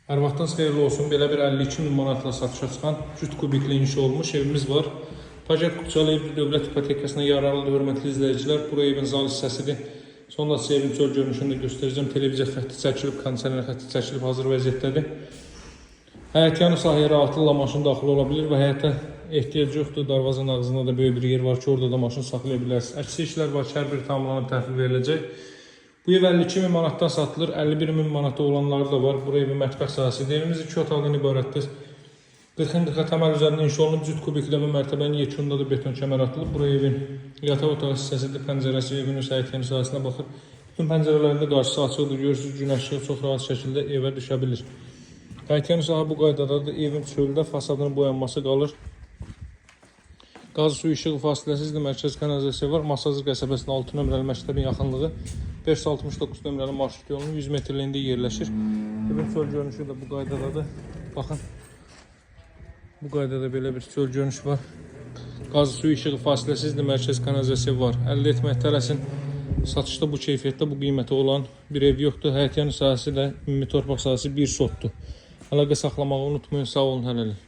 Hər vaxtınız xeyirli olsun. Belə bir 52 min manatla satışa çıxan cüt kubikli inşa olmuş evimiz var. Paket Kuçalı ev dövlət ipotekasına yararlıdır, hörmətli izləyicilər. Bura evin zal hissəsidir. Sonra sizə evin çöl görünüşünü də göstərəcəm. Televiziya xətti çəkilib, kondisioner xətti çəkilib, hazır vəziyyətdədir. Həyətyanı sahəyə rahatlıqla maşın daxil ola bilir və həyətə ehtiyac yoxdur. Darvazanın ağzında da böyük bir yer var ki, orada da maşın saxlaya bilərsiniz. Əksi işlər var ki, hər biri tamamlanıb təhvil veriləcək. Bu ev 52 min manatdan satılır. 51 min manata olanları da var. Bura evin mətbəx sahəsidir. Evimiz iki otaqdan ibarətdir. 40-ın 40-a təməl üzərində inşa olunub. Cüt kubikli və mərtəbənin yekununda da beton kəmər atılıb. Bura evin yataq otağı hissəsidir. Pəncərəsi evin öz həyətyanı sahəsinə baxır. Bütün pəncərələrin də qarşısı açıqdır. Görürsünüz, günəş işığı çox rahat şəkildə evə düşə bilir. Həyətyanı sahə bu qaydadadır. Evin çöldə fasadının boyanması qalır. Qaz, su, işığı fasiləsizdir. Mərkəzi kanalizasiya var. Masazır qəsəbəsinin 6 nömrəli məktəbin yaxınlığı, 569 nömrəli marşrut yolunun 100 metrliyində yerləşir. Evin çöl görünüşü də bu qaydadadır. Baxın. Bu qaydada belə bir çöl görünüş var. Qaz, su, işığı fasiləsizdir. Mərkəzi kanalizasiya var. Əldə etmək tələsin. Satışda bu keyfiyyətdə, bu qiymətə olan bir ev yoxdur. Həyətyanı sahəsi də ümumi torpaq sahəsi 1 sotdur. Əlaqə saxlamağı unutmayın. Sağ olun hələlik.